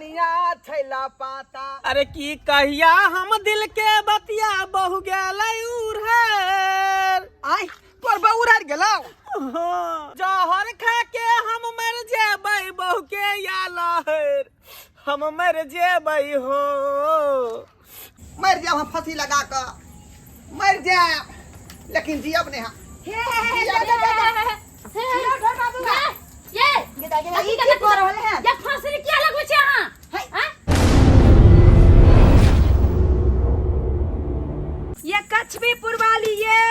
सैया छैला पाता। अरे की कहिया हम दिल के बतिया बहु गेलै उड़हर। आय तोर बहु उड़हर गेलौ? हाँ, जहर खा के हम मर जेबै बहु के या लहर, हम मर जेबै हो। मर जाब हम फांसी लगा कऽ, मर जाब लेकिन जियब नहीं हम। हे हे हे जा जा जा जा हे बाबू ये गेदा गेदा ई की कर रहल है? ये फांसी किया लगबै छै अहाँ? हैं? ये कछबी पुरवाली ये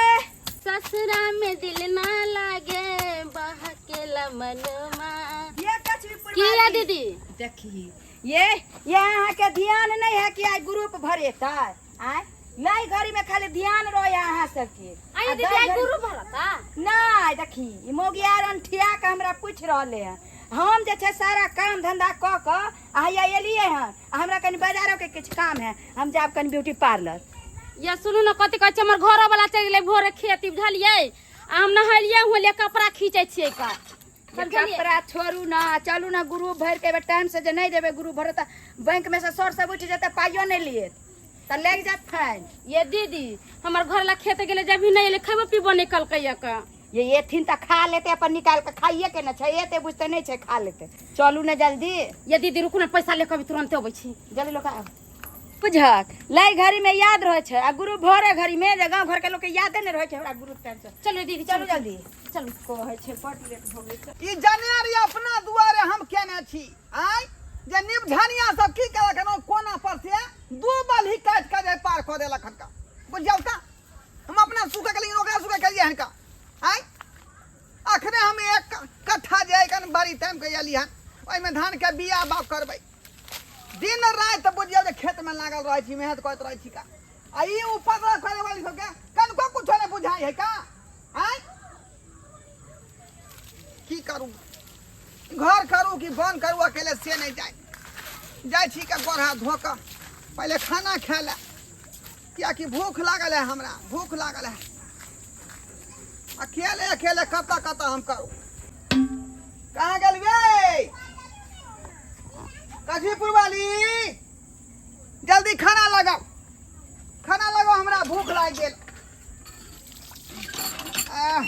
ससुरा में दिल ना लागे बहकेला मनमा। ये कछबी की या पुरवाली दीदी? देखी ये अहाँ के ध्यान नहीं है कि आई ग्रुप भरेता आय नहीं, घड़ी में खाली ध्यान रहे अहाँ सबके। आई आ दीदी दस आई घड़ी- गुरु भरता नहीं देखी ई मोगियार अंठिया के हमरा पूछ रहले हैं। हम जे छै सारा काम धंधा कऽ कऽ आ हैया एलियै हन, आ हमरा कनि बाजारो के किछु काम है, हम जायब कनि ब्यूटी पार्लर। या सुनू ने, कथी कहै छै, हमर घरो वाला चलि गेलै भोरे खेती, बुझलियै? आ हम नहेलियै हुएलियै, कपड़ा खींचै छियै का समझलियै? कपड़ा छोड़ू ना, चलू ना ग्रुप भरि के, टाइम से जे नहीं देबै ग्रुप भरे तऽ बैंक में से सर सब उठि जेतै, पाइयो नहीं लिए तऽ लागि जायत फाइन। ये दीदी हमर घर ला खेत गेलै, जब भी नहीं एलै, खेबो पीबो नहीं कलकै या का। ये एथिन तऽ खा लेतै अपन निकाल के, खाइए के ने छै, एते बुझते नहीं छै, खा लेतै। चलू ने जल्दी। ये दीदी रुकू ने, पैसा लेके अभी तुरंते अबै छी। जल्दी लोक आउ। बुझक लाई घड़ी में याद रहे छै आ गुरु भरे घड़ी में जे गांव घर के लोग के यादे नहीं रहे छै हमरा गुरु टाइम से। चलू दीदी, चलू जल्दी। चलू। कहै छै बड लेट भऽ गेल। ई जनेर अपना दुआरे हम केने छी आय जे निबझनिया सब की केलक हन, कोना पर से दू बलही काटि कऽ जे पार कऽ देलक हन का। बुझियौ तऽ हम अपना सुखै के लेकिन ओकरा सुखै के लिए हन का आय। अखने हम एक कट्ठा जे कन बड़ी टाइम के एली हन, ओहिमे धान के बिया बाग करबै। दिन राति बुझियौ जे खेत में लागल रहै छी, मेहनत करैत रहै छी का। आ ई उपद्रव करे वाली सबके कनको कुछो नहि बुझाइ है का आय। की करू, घर करू कि बन करू अकेले से नहीं जाए। जाइ छी के गोड़ हाथ धो कऽ पहिले खाना खाय लए, कियाकि भूख लागल है, हमरा भूख लागल है। अकेले अकेले कतऽ कतऽ हम करू। कहाँ गेलियै कझीपुर वाली? जल्दी खाना लगाओ, खाना लगाओ, हमरा भूख लागि गेल। आह,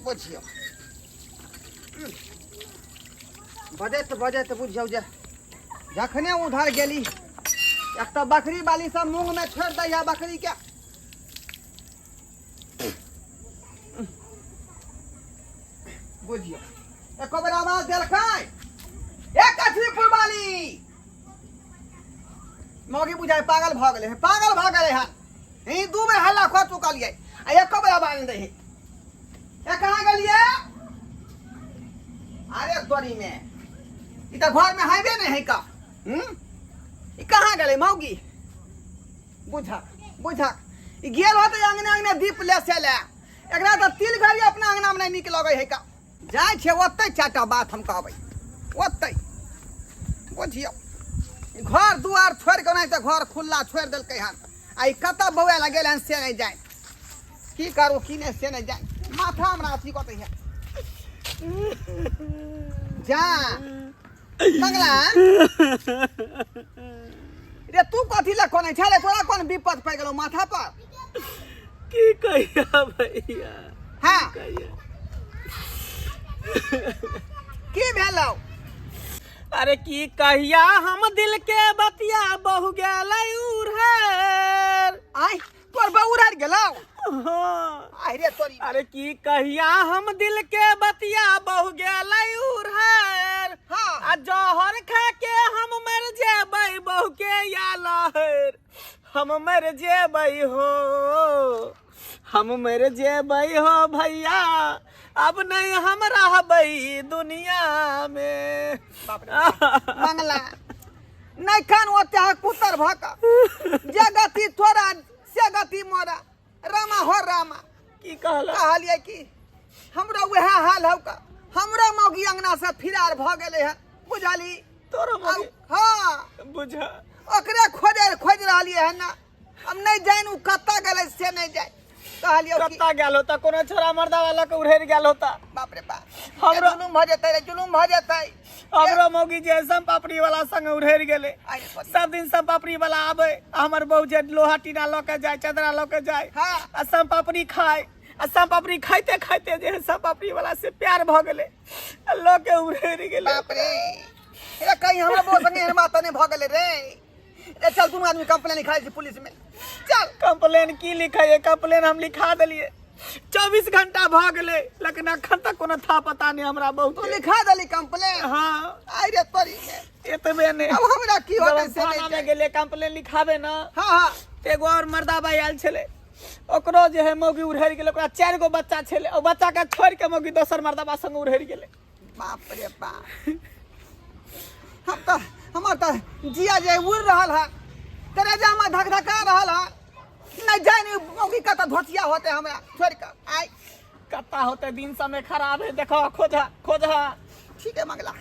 बुझियौ बजैत बजैत बुझियौ जे जखने उधर गेली, एक तऽ बकरी वाली सब मूंग में छोड़ि दैया बकरी के। बुझियौ एको बेर आवाज देलकै ए कछरीपुर वाली मौगी बुझाय पागल भऽ गेलै हन, पागल भऽ गेलै हन। ई दू बेर हल्ला कऽ चुकलियै आ एको बेर आवाज नहि दै है। ए कहाँ गेलियै? अरे तोरी में ई तऽ घर में हैबे नहि है का। ई कहाँ गेलै मौगी? बुझक बुझक ई गेल होतै अंगने अंगने दीप लेसे ले। एकरा तऽ तिल घड़ी अपना अंगना में नहि नीक लगै है का। जाइ छै ओतै चारिटा बात हम कहबै ओतै। बुझियौ घर दुआर छोड़ि कऽ ओनाहिते घर खुल्ला छोड़ि देलकै हन, आ ई कतऽ बौआए लए गेल हन से नहि जानि। की करू की नहि से नहि जानि, माथा हमरा अथी कऽ दैए। जा मंगला रे, तू कथी लए कोनै छै रे? तोरा कोन विपद पड़ि गेलौ माथा पर? की कहिया भैया? हाँ। कहिया की भेलौ? अरे की कहिया हम दिल के बतिया बहु गेलै उड़हर। आय तोर बहु उड़हर गेलौ? हाँ। आय रे तोरी। अरे की कहिया हम दिल के बतिया बहु गेलै उड़हर। हाँ। आ जहर खा के हम मर जेबै बहु के या लहर, हम मर जेबै हो, हम मर जेबै हो भैया, अब नहीं हम रहबै दुनिया में। बाप रे। मंगला नहीं खान ओते है कुतर भक जे गति तोरा से गति मोरा। रामा हो रामा। की कहला? कहलियै कि हमरो वएह हाल हौ का, हमरो मौगी अंगना से फिरार भऽ गेलै हन, बुझली? तोरो मौगी? हाँ। बुझा। ओकरे खोज खोज रहलियै हन ना, हम नहीं जानि उ कतऽ गेलै से नहीं जानि। कहलियौ कि कत्ता गेल होता कोनो छोरा मर्दा वाला के उड़ेर गेल होता। बाप रे बाप, हमरो- जुलुम भऽ जेतै रे, जुलुम भऽ जेतै। हमरो मौगी जे सम पापड़ी वाला संग उड़ेर गेलै। आइ रे परी। सब दिन सम पापड़ी वाला आबै आ हमर बहू जे लोहा टीना लऽ के जाय, चदरा लऽ के जाय आ सम पापड़ी खाय, आ सम पापड़ी खाइते खाइते जे है सम पापड़ी वाला से प्यार भऽ गेलै आ लऽ के उड़ेर गेलै। बाप रे, रे कहीं हमरा बहू संगे एहन बात नहि भऽ गेलै रे। रे चल, दुनू आदमी कंप्लेन लिखाइ छी पुलिस में, चल। कंप्लेन की लिखाइए? कंप्लेन हम लिखा देलिए, 24 घंटा भऽ गेलै, लेकिन अखन तक कोनो था पता नहि हमरा बहुत। तू लिखा देली कंप्लेन? हाँ। आइ रे तोरी के। एतबे नहि, अब हमरा की जब होतै हम से नहि थाना में जानि। गेलियै कंप्लेन लिखाबे ना, हाँ हाँ तऽ एगो और मर्दा भाई आयल छलै, ओकरो जे है मौगी उड़हरि गेलै। ओकरा 4 गो बच्चा छलै, ओ बच्चा के छोड़ि के मौगी दोसर मर्दबा संग उड़हरि गेलै। बाप रे बाप, हम तऽ हमर तऽ जिया जे उड़ रहल है, करेजा में धक धका रहल है। नहीं जानि मौगी कतऽ धोतिया होते हमरा छोड़ कऽ। आइ कत्ता होते, दिन समय खराब है, देखो खोजा खोजा। ठीक है मंगला,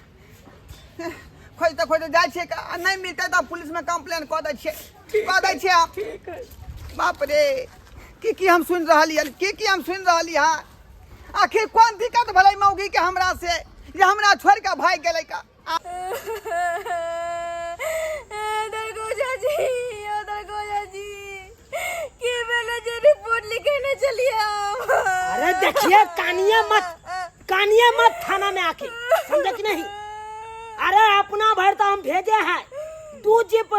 खोजते खोजते जाइ छियै आ नहि मिलतै तऽ पुलिस में कंप्लेन कऽ दै छियै, कऽ दै छियै हम। ठीक है। बाप रे, की की हम सुनि रहलियै, की की हम सुनि रहली हँ। आखिर कोन दिक्कत भेलै मौगी के हमरा से जे हमरा छोड़ि कऽ भागि गेलै का? दरगोजा जी, ओ दरगोजा जी, की भेलै जे रिपोर्ट लिखेने छलियै हम? अरे देखिए, कानिए मत, कानिए मत थाना में आके, समझे कि नहीं? अरे अपना भर तो हम भेजे हैं, 2 जीप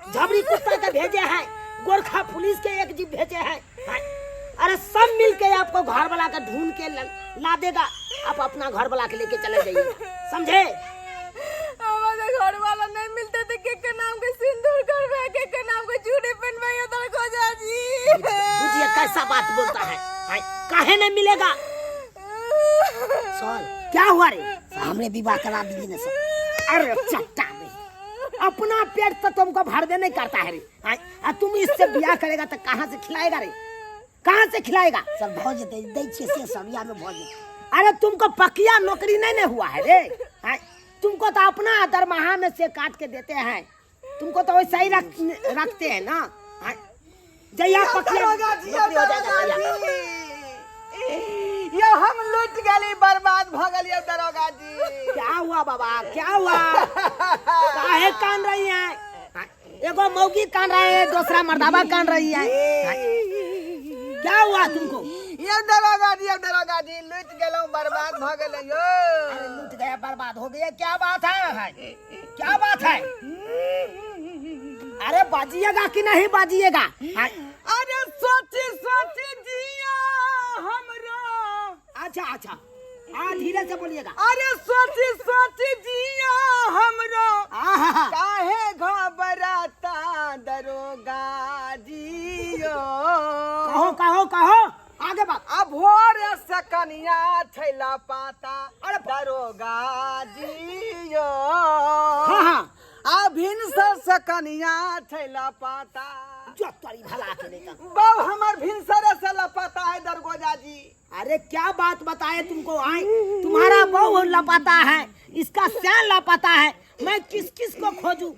झबरी कुत्ता के भेजे हैं, गोरखा पुलिस के 1 जीप भेजे हैं। अरे सब मिल के आपको घर वाला का ढूंढ के ला देगा, आप अपना घर वाला के लेके चले जाइए, समझे? हमारा घर वाला नहीं मिलते तो के के नाम के सिंदूर करबे, के के नाम के चूड़ी पहनबे दरगोजा जी। बुझिए कैसा बात बोलता है। हाय, काहे नहीं मिलेगा? सर क्या हुआ रे? हमने विवाह करा दी ना सर। अरे चट्टा में अपना पेट तो तुमको भर दे नहीं करता है रे। हाय, आ तुम इससे ब्याह करेगा तो कहाँ से खिलाएगा रे, कहाँ से खिलाएगा? सर भऽ जेतै, दै छियै से सब बियाह में भऽ जेतै। अरे तुमको पकिया नौकरी नहीं नहीं हुआ है रे। हाय, तुमको तो अपना दरमाहा में से काट के देते हैं, तुमको तो वैसा ही रखते हैं ना। हाय, जया पकिया दरोगा जी, नौकरी हो जाएगा दरोगा तैया। जी, यो हम लूट गेली, बर्बाद भ गेली दरोगा जी। क्या हुआ बाबा, क्या हुआ? काहे कान रही है? एगो मौगी कान रहा है, दूसरा मर्दाबा कान रही है। क्या हुआ तुमको? ये दरोगा जी, ये दरोगा जी, लूट गेलौं, बर्बाद भ गेलै यो। अरे लूट गया, बर्बाद हो गया, क्या बात है भाई, क्या बात है? अरे बाजिएगा कि नहीं बाजिएगा? अरे सोची सोची जिया हमरो। अच्छा अच्छा, हाँ धीरे से बोलिएगा। अरे सोची सोची जिया हमरो, आहा। काहे घबराता दरोगा जियो। कहो कहो कहो आगे बात। अब भोर से कनिया छैला पाता, अरे दरोगा जियो। हाँ हाँ। आ भिनसर से कनिया छैला पाता। जो तोरी भला के लेकर। बहु हमर भिनसर से लपाता है दरगोजा जी। अरे क्या बात बताए तुमको, आए तुम्हारा बहू लपाता है, इसका श्यान लपाता है, मैं किस किस को खोजूं?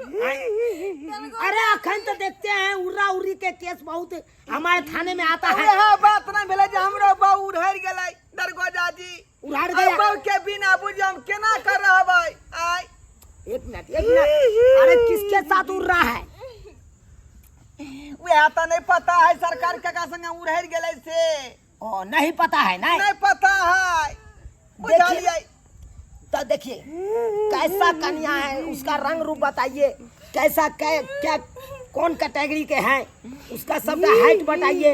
अरे अखन तो देखते हैं उर्रा उर्री के केस बहुत हमारे थाने में आता है। यह बात नहीं भेलै जे हमरो बहू उड़हरि गेलै दरगोजा जी। उड़हर आ गया? बहू के बिना बुझे हम केना कर रहबै? आय एक मिनट एक मिनट, अरे किसके साथ उड़ रहा है? वह तो नहीं पता है सरकार के संगे उड़हरि गेलै से। ओ नहीं पता है ना? नहीं पता है। बुझलियै? तो देखिए कैसा कन्या है, उसका रंग रूप बताइए, कैसा क्या कौन कैटेगरी के हैं, उसका सबका हाइट बताइए,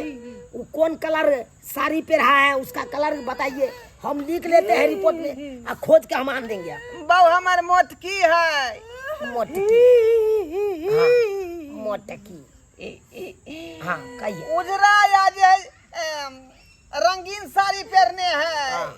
वो कौन कलर साड़ी पहन रहा है उसका कलर बताइए, हम लिख लेते हैं रिपोर्ट में और खोज के हम आन देंगे। बहु हमार मोटकी है। मोटकी, हाँ, मोटकी, हाँ कहिए। उजरा या जे रंगीन साड़ी पहनने है। हाँ।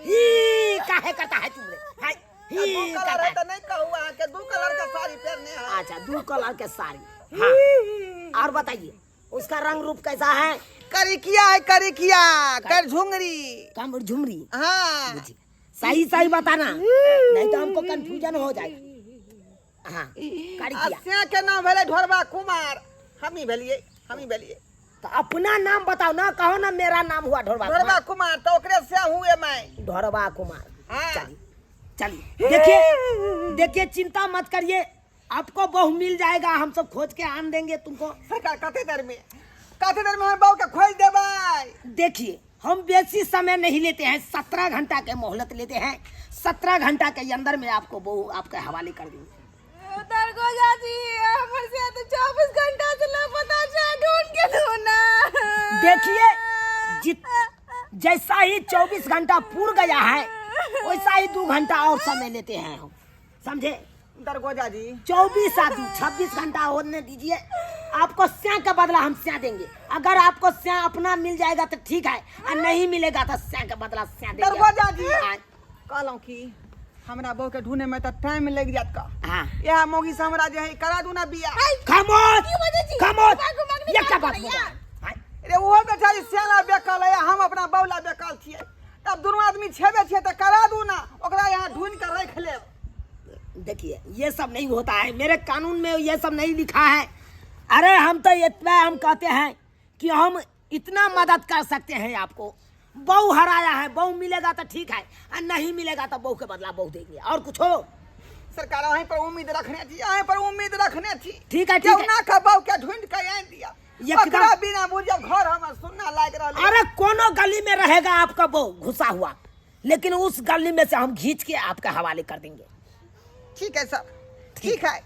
ही काहे करता है तुम रे? हाय, ही दू कलर करता है है। तो नहीं कहूँ अहाँ के, 2 कलर का साड़ी पहनने है। अच्छा 2 कलर के साड़ी, हाँ। और बताइए उसका रंग रूप कैसा है? करिकिया है, करिकिया, कर झुंगरी। कमर झुमरी। हाँ। बुझी। सही सही बताना, नहीं तो हमको कंफ्यूजन हो जाएगा। हाँ, करिकिया। आ से के नाम भेलै ढोरबा कुमार, हमी भेलियै, हमी भेलियै। तो अपना नाम बताओ ना कहो ना मेरा नाम हुआ ढोरबा ढोरबा कुमार। कुमार तो ओकरे से हुए मैं ढोरबा कुमार। हाँ। चलिए चलिए, देखिए देखिए, चिंता मत करिए, आपको बहू मिल जाएगा, हम सब खोज के आन देंगे तुमको। सरकार कते देर में, कते देर में हम बहू के खोज देबै? देखिए हम बेसी समय नहीं लेते हैं, 17 घंटा के मोहलत लेते हैं, 17 घंटा के अंदर में आपको बहू आपके हवाले कर देंगे। दरगोजा जी हमर से तो 24 घंटा से लापता छै, ढूंढ के दो ना। देखिए जैसा ही 24 घंटा पूर गया है वैसा ही 2 घंटा और समय लेते हैं हम, समझे? दरगोजा जी 24 आदमी 26 घंटा होने दीजिए, आपको स्या का बदला हम स्या देंगे। अगर आपको स्या अपना मिल जाएगा तो ठीक है, और नहीं मिलेगा तो स्या का बदला स्या देंगे। दरगोजा जी हाँ। कहलहुँ कि हमरा बहू के ढूंढे में तो टाइम लग जात का। हाँ। यह मौगी से हमरा जे है करा दू ना बियाह। खामोश खामोश, ये क्या बात बोला? हाँ। रे ओहो बेचारी स्याला बेकल है, हम अपना बौला बेकल छियै, तब दुनू आदमी छेबे छियै तऽ करा दू ना, ओकरा यहाँ ढूंढ के राखि लेब। देखिए ये सब नहीं होता है, मेरे कानून में ये सब नहीं लिखा है। अरे हम तो इतना हम कहते हैं कि हम इतना मदद कर सकते हैं आपको, बहू हराया है, बहू मिलेगा तो ठीक है, और नहीं मिलेगा तो बहू के बदला बहू देंगे, और कुछ हो? सरकार अहीं पर उम्मीद रखने छी, अहीं पर उम्मीद रखने छी। ठीक है, ठीक है। ना का बहू के ढूंढ के आनि दिया, एकदम। ओकरा बिना बुझे घर हमर सुन्ना लागि रहल। अरे कोनो गली में रहेगा आपका बहू घुसा हुआ, लेकिन उस गली में से हम खींच के आपके हवाले कर देंगे। ठीक है सर, ठीक है,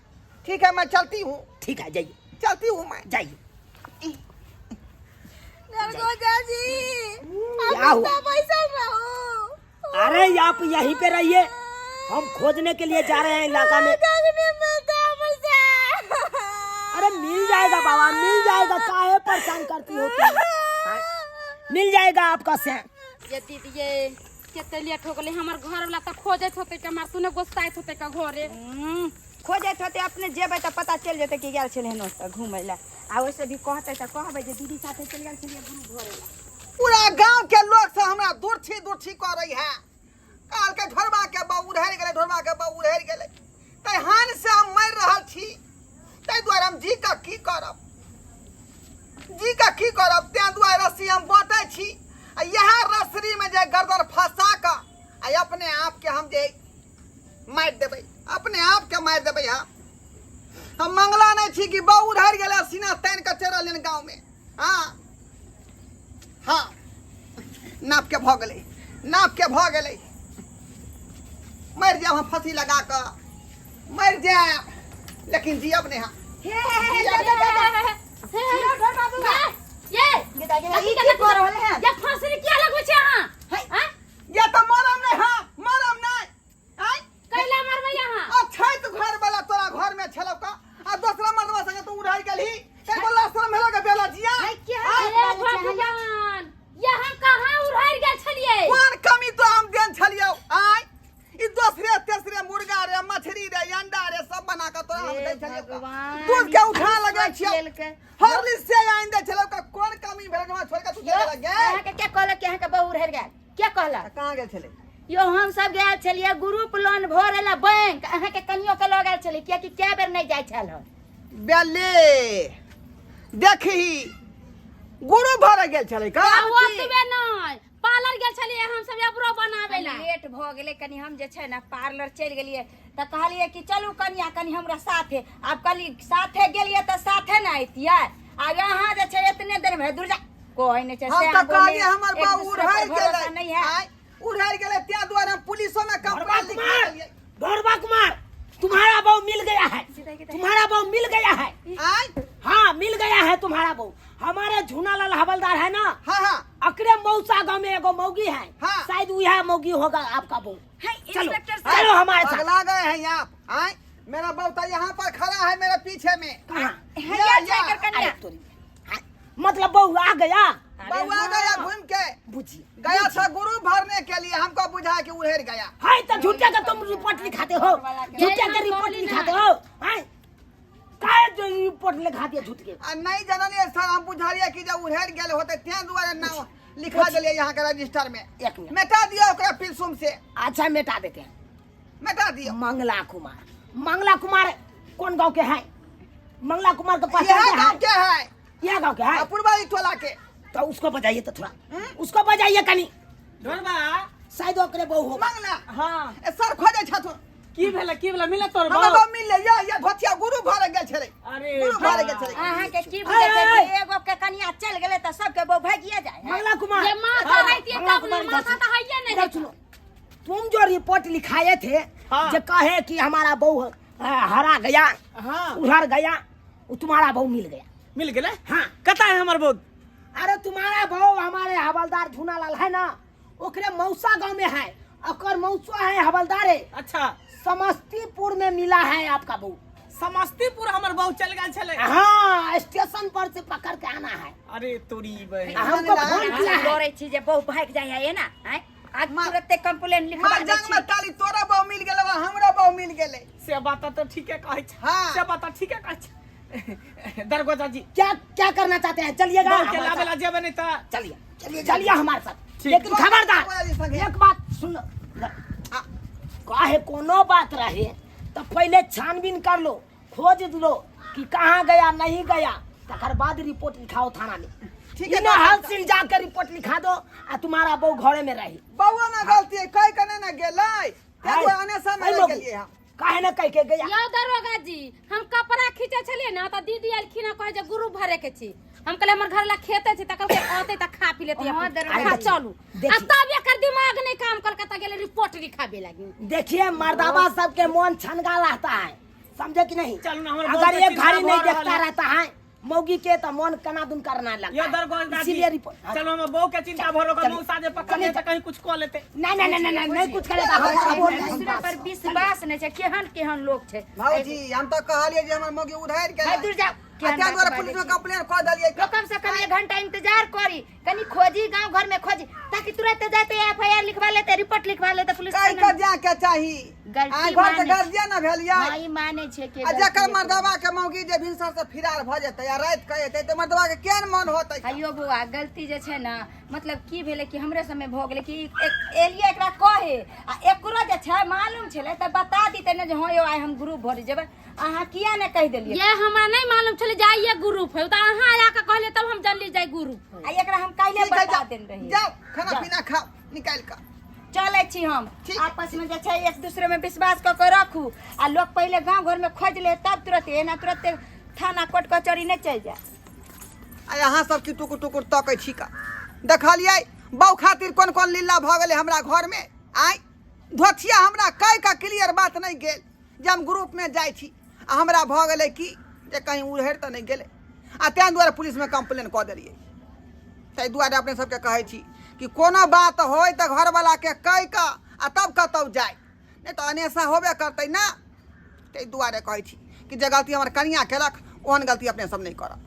ठीक है, मैं चलती हूँ। ठीक है, जाइए। चलती हूँ मैं। जाइए। दरगोजा जी क्या आप हुआ? पैसा रहो। अरे आप यहीं पे रहिए, हम खोजने के लिए जा रहे हैं इलाका में। नहीं मिलता हमसे। अरे मिल जाएगा बाबा, मिल जाएगा, काहे परेशान करती हो तुम? हाँ? मिल जाएगा आपका से। ये दीदी ये कते लेट हो गेलै, हमर घर वाला तऽ खोजैत होतै के हमरा सुने गोस्साइत होतै के घरे। खोजैत होतै, अपने जेबै तऽ पता चलि जेतै कि गेल छलै हन ओतऽ घुमै लए। आ ओइसे भी कहतै तऽ कहबै जे दीदी साथे चलि गेल छलियै गुरु घरे लए। पूरा गांव के लोग सब हमरा दुर्छी दुर्छी करै है, कहलकै ढोरबा के बहू उड़हरि गेलै, ढोरबा के बहू उड़हरि गेलै, तहन से हम मरि रहल छी, ताहि दुआरे हम जी के की करब, जी के की करब, ताहि दुआरे रस्सी हम बाँटै छी, आ इएह रस्सीमे जे गर्दन फंसा कऽ आ अपने आपके हम जे मारि देबै, अपने आपके मारि देबै। हम मंगला नहि छी कि बहू उड़हरि गेलै, सीना तानि कऽ चलि रहलै गाँवमे। हाँ हाँ, नाप के भऽ गेलै, नाप के भऽ गेलै, मरि जायब हम फांसी लगा कऽ, मरि जायब, लेकिन जियब नहि हम। हे हे हे, जा जा जा जा। ये गेदा गेदा, ई की कऽ रहल है? ये फांसी किया लगबै छै अहाँ? हैं? ये तऽ मरम नहि हम, मरम नहि। आँय? कैला मरबै अहाँ? अछैत घर वाला तोरा घर में छलौ का, आ दोसरा मर्दवा संगे तू उड़ाइ गेलही, ते बोला शरम भेलो के बेला जिया। हे भगवान, ये हम कहाँ उड़ाइ गेल छलियै? कोन कमी तो हम देन छलियौ? आँय, ई दोसरे तेसरे मुर्गा रे, मछली रे, अंडा रे, सब बना के तोरा हम दै छलियौ का। भगवान, दूध के उठा लगे सोचि छियौ, लेलकै। हरली से आनि दै छलौ का, कोन कमी भेल हमरा छोड़ के तू चलि गेलऽ गे? अहाँके के कहलक कि अहाँके बहू रहि गेल? के कहलक? कहाँ गेल छलै? यो हम सब गेल छलियै ग्रुप लोन भरे ला बैंक, अहाँके कनियो के लऽ गेल छलियै, कियाकि कए बेर नहि जाइ छल हम। बेले देखही गुरु भरे गेल छलै का? आ ओतबे नहि, पार्लर गेल छलियै हम सब एबरो बनाबै ला। लेट भऽ गेलै कनि, हम जे छै ने पार्लर चलि गेलियै तऽ कहलियै कि चलू कनिया कनि हमरा साथे। आब कहली साथे गेलियै तऽ साथे ने अइतियै। आब अहाँ जे छै एतने देर मे दुर्जा कोइ नहि छै। हम से तऽ अहाँ बोलने कहलियै हमर एक बाबू दूसरे पर उड़हरि भरोसा गेलै। नहीं है। आँय, उड़हरि गेलै ताहि दुआरे हम पुलिसो में ढोरबा कंप्लेन लिखा कुमार, देलियै। ढोरबा कुमार, तुम्हारा बहू मिल गया है, तुम्हारा बहू मिल गया है। आँय? हाँ मिल गया है तुम्हारा बहू। हमारे झूनालाल हवलदार है ना, हाँ हाँ, अकरे मौसा गांव में एगो मौगी है, हाँ। शायद वह मौगी होगा आपका बहू। है, चलो इंस्पेक्टर साहब। चलो हमारे साथ। पगला गए हैं आप। आँय, मेरा बहू तो यहाँ पर खड़ा है मेरे पीछे में। कहाँ? है, या, या, या। एकर कनिया। अरे तोरी, हाँ, मतलब बहू आ गया? बहू आ गया घूम के, बुझी गया था गुरु भरने के लिए, हमको बुझा कि उड़ेर गया। हाय तो झूठे का तुम रिपोर्ट लिखाते हो, झूठे का रिपोर्ट लिखाते हो। हाय काहे जो रिपोर्ट लिखा दिया झूठ के? आ नहीं जनलिए सर, हम बुझलिए कि जब उड़ेर गेल होते तें दुआरे नाम लिखा देलिए यहाँ के रजिस्टर में। एक मिनट। मिटा दिया ओकरा पिलसुम से। अच्छा मिटा देते हैं, मिटा दियो। मंगला कुमार, मंगला कुमार कौन गांव के है? मंगला कुमार के पास यह गांव के है। यहाँ गांव के है आ पुरवारी टोला के तो उसको बजाइए तो थोड़ा उसको बजाइए कनी ढोरबा शायद ओकरे बहू होगा मंगला हाँ ए सर खोजे छथुन की भेला की भेला मिला तोर हमरा बहू बहू मिलले या या धोतिया गुरु भरे गेल छलै अरे गुरु भरे गेल छलै अहाँके की आय, बुझै छै आय, कि एगो के कनिया चलि गेलै तऽ सबके बहू भागिए जाइ है मंगला कुमार जे माथा रहितियै मंगला तब ने कुमार इधर माथा सुनो। तऽ हइये नहि इधर सुनो तुम जो रिपोर्ट लिखाए थे हाँ। जो कहे कि हमारा बहू हरा गया हाँ उधर गया वो तुम्हारा बहू मिल गया मिल गेलै हाँ। कता है हमर बहू अरे तुम्हारा बहू हमारे हवलदार झूनालाल है ना ओकरे मौसा गांव में है ओकर मौसा है हवलदार है अच्छा समस्तीपुर में मिला है आपका बहू समस्तीपुर हमर बहू चल गेल छलै हाँ स्टेशन पर से पकड़ के आना है अरे तोरी बहन हमको फोन किया है डरै छी जे बहू भागि जाइ है एना आँय आज तुरते कंप्लेन लिखवा मार दै जंग छी में ताली तोरा बहू मिल गेलै आ हमरा बहू मिल गेलै से बात तऽ ठीके कहै छै हाँ। से बात ठीके कहै छै दरगोजा जी क्या क्या करना चाहते हैं चलिएगा बहू के हमारे लाबे साथ। ला जेबै नहीं तऽ चलिए चलिए चलिए हमारे साथ ठीक। लेकिन खबरदार बोला जी एक बात सुन लो काहे कोनो बात रहे तो पहले छानबीन कर लो खोज लो कि कहाँ गया नहीं गया तकर बाद रिपोर्ट लिखाओ थाना में ठीक है, इना हल सिंह जाकर रिपोर्ट लिखा दो आ तुम्हारा बहू घरे में रही बउआ ना गलती है कह के नहीं ना गेलै ते दुआरे अने समय ऐ लोग, गेलियै हम काहे ना कह के गया यौ दरोगा जी हम कपड़ा खींचे छलियै ने तऽ दीदी एलखिन हँ कहै जे ग्रुप भरे के छी हम कहलियै हमर घर ला खेते छै तऽ कहलकै औतै तऽ खा पी लेतै हाँ, अपन। दरोगा खा जी। चलू आ देखिए। तब एकर दिमाग नहि काम कलकै तऽ गेलै रिपोर्ट लिखाबे लागी देखिए मर्दाबा सबके मन छनगा रहता है समझे कि नहीं चलू ना, हमर अगर बहुत एक चिंता घड़ी नहीं भऽ रहल देखता है। रहता है मौगी के तो मन कना दुन करना लगता यो है। दरगोजा जी इसीलिए रिपोर्ट हाँ, चलो हमर बहू के चिंता भरो चलिए। मौसा जे पकड़ चलिए, ले तऽ कहीं कुछ कऽ लेते नहीं नहीं नहीं नहीं नहीं कुछ करेगा हम बोल रहे हैं। दूसरा पर विश्वास नहि छै केहन केहन लोक छै भौजी हम तऽ कहलियै जे हमर मौगी उधारि गेलै है दूर जाउ आ केहन ताहि बात दुआरे बाजै पुलिस में छी। कंप्लेन कऽ देलियै तो कम से कम एक घंटा इंतजार करी कनी खोजी गांव घर में खोजी ताकि तुरंत जाते एफ I R लिखवा लेते रिपोर्ट लिखवा लेते पुलिस कहि थाना कऽ जाके चाही गलती आइ घर के मानै गार्जियन ने भेलियै हाँ, ई मानै छै कि आ जकर गलती मर्दबा के मौगी जे भिनसर से फिरार भऽ जेतै आ राति के एतै तऽ मर्दबा के केहन मन होतै अयो बौआ गलती जे छै ने मतलब की भेलै कि हमरे समय भऽ गेलै कि एलियै एकरा कहे आ एकरो जे छै मालूम छलै तऽ बता दितै ने जे हँ यौ आइ हम ग्रुप भरि जेबै अहाँ किया ने कहि देलियै ये हमरा नहि मालूम छलै जाइए ग्रुप है तऽ अहाँ आके कहलियै तब हम जानली जाय ग्रुप है आ एकरा हम काल्हि ठीक है, बता जाउ देने रहियै जाउ खाना पीना खाओ निकालि कऽ चलै छी हम ठीक। आपस में जे छै एक दूसरे में विश्वास कऽ के रखू आ लोग पहिले गांव घर में खोज ले तब तुरंत एना तुरंत थाना कोर्ट कचहरी नहि चलि जाय आ अहाँ सब की टुकुर टुकुर तकै छी का देखलियै बहू खातिर कोन कोन लीला भऽ गेलै हमरा घरमे आँय धोथिया हमरा कहि कऽ क्लियर बात नहि गेल जे हम ग्रुपमे जाइ छी आ हमरा भऽ गेलै की जे कहीं उड़हरि तऽ नहि गेलै आ ताहि दुआरे पुलिसमे कम्प्लेन कऽ देलियै ताहि दुआरे अपने सबके कहै छी कि कोनो बात होय तऽ घरवलाके कहि कऽ आ तब कतहु जाय नहि तऽ अनेसा होबे करतै ने ताहि दुआरे कहै छी कि जे गलती हमर कनिआँ केलक ओहन गलती अपने सब नहि करब।